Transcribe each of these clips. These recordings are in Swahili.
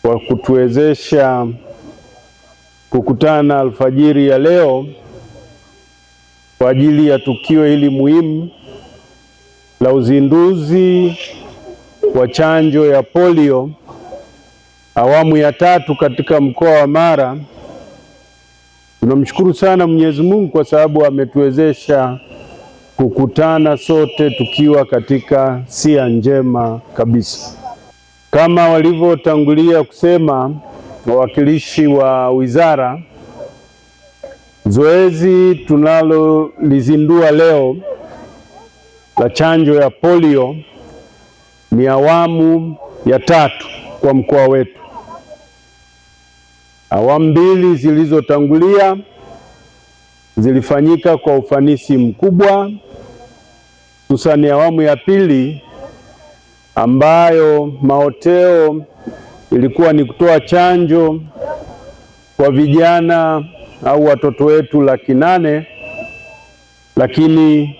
kwa kutuwezesha kukutana alfajiri ya leo kwa ajili ya tukio hili muhimu la uzinduzi wa chanjo ya polio awamu ya tatu katika mkoa wa Mara. Tunamshukuru sana Mwenyezi Mungu kwa sababu ametuwezesha kukutana sote tukiwa katika sia njema kabisa. Kama walivyotangulia kusema wawakilishi wa wizara, zoezi tunalolizindua leo la chanjo ya polio ni awamu ya tatu kwa mkoa wetu. Awamu mbili zilizotangulia zilifanyika kwa ufanisi mkubwa, hususani awamu ya pili ambayo maoteo ilikuwa ni kutoa chanjo kwa vijana au watoto wetu 800,000, lakini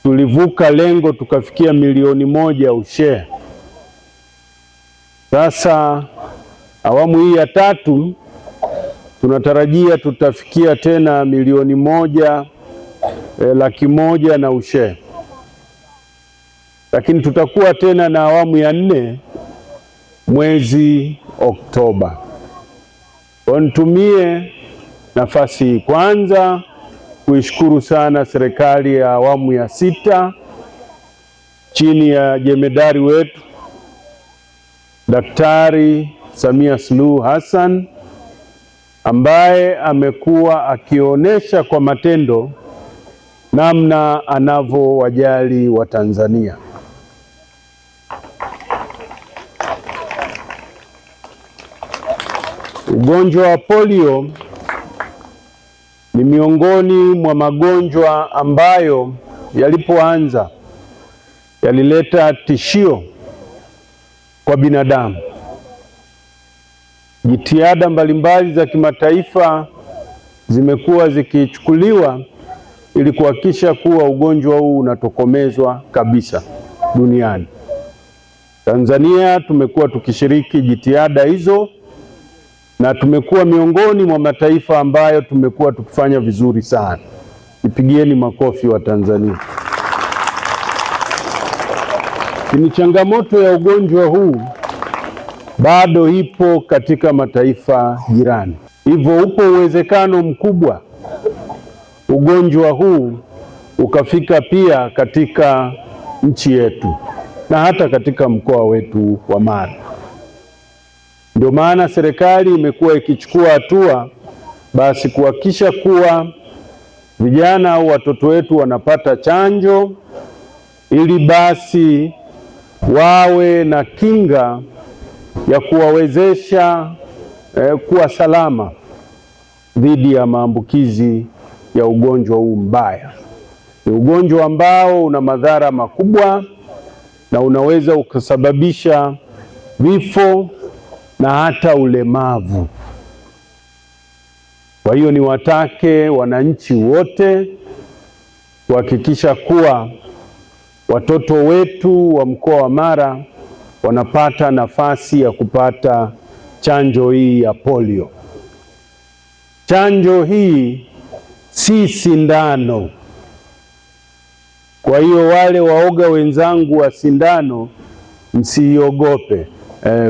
tulivuka lengo tukafikia 1,000,000 ushare. Sasa awamu hii ya tatu tunatarajia tutafikia tena 1,100,000 na ushare. Lakini tutakuwa tena na awamu ya 4 mwezi Oktoba. Kwa nitumie nafasi hii kwanza kuishukuru sana serikali ya awamu ya 6 chini ya jemedari wetu Daktari Samia Suluhu Hassan, ambaye amekuwa akionyesha kwa matendo namna anavyowajali Watanzania. Ugonjwa wa polio ni miongoni mwa magonjwa ambayo yalipoanza yalileta tishio kwa binadamu. Jitihada mbalimbali za kimataifa zimekuwa zikichukuliwa ili kuhakikisha kuwa ugonjwa huu unatokomezwa kabisa duniani. Tanzania tumekuwa tukishiriki jitihada hizo na tumekuwa miongoni mwa mataifa ambayo tumekuwa tukifanya vizuri sana. Nipigieni makofi wa Tanzania. Ni changamoto ya ugonjwa huu bado ipo katika mataifa jirani. Hivyo upo uwezekano mkubwa ugonjwa huu ukafika pia katika nchi yetu na hata katika mkoa wetu wa Mara. Ndio maana serikali imekuwa ikichukua hatua basi kuhakikisha kuwa vijana au watoto wetu wanapata chanjo ili basi wawe na kinga ya kuwawezesha kuwa salama dhidi ya maambukizi ya ugonjwa huu mbaya. Ni ugonjwa ambao una madhara makubwa na unaweza ukasababisha vifo na hata ulemavu. Kwa hiyo niwatake wananchi wote kuhakikisha kuwa watoto wetu wa mkoa wa Mara wanapata nafasi ya kupata chanjo hii ya polio. Chanjo hii si sindano. Kwa hiyo wale waoga wenzangu wa sindano msiogope.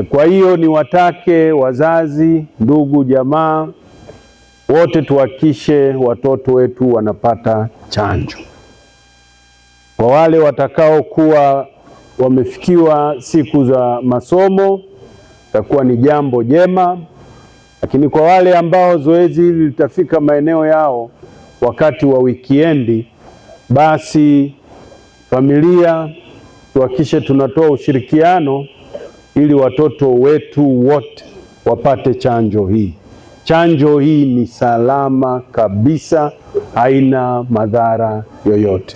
Kwa hiyo niwatake wazazi, ndugu, jamaa wote tuhakikishe watoto wetu wanapata chanjo. Kwa wale watakao kuwa wamefikiwa siku za masomo itakuwa ni jambo jema, lakini kwa wale ambao zoezi hili litafika maeneo yao wakati wa wikiendi, basi familia tuhakikishe tunatoa ushirikiano ili watoto wetu wote wapate chanjo hii. Chanjo hii ni salama kabisa, haina madhara yoyote.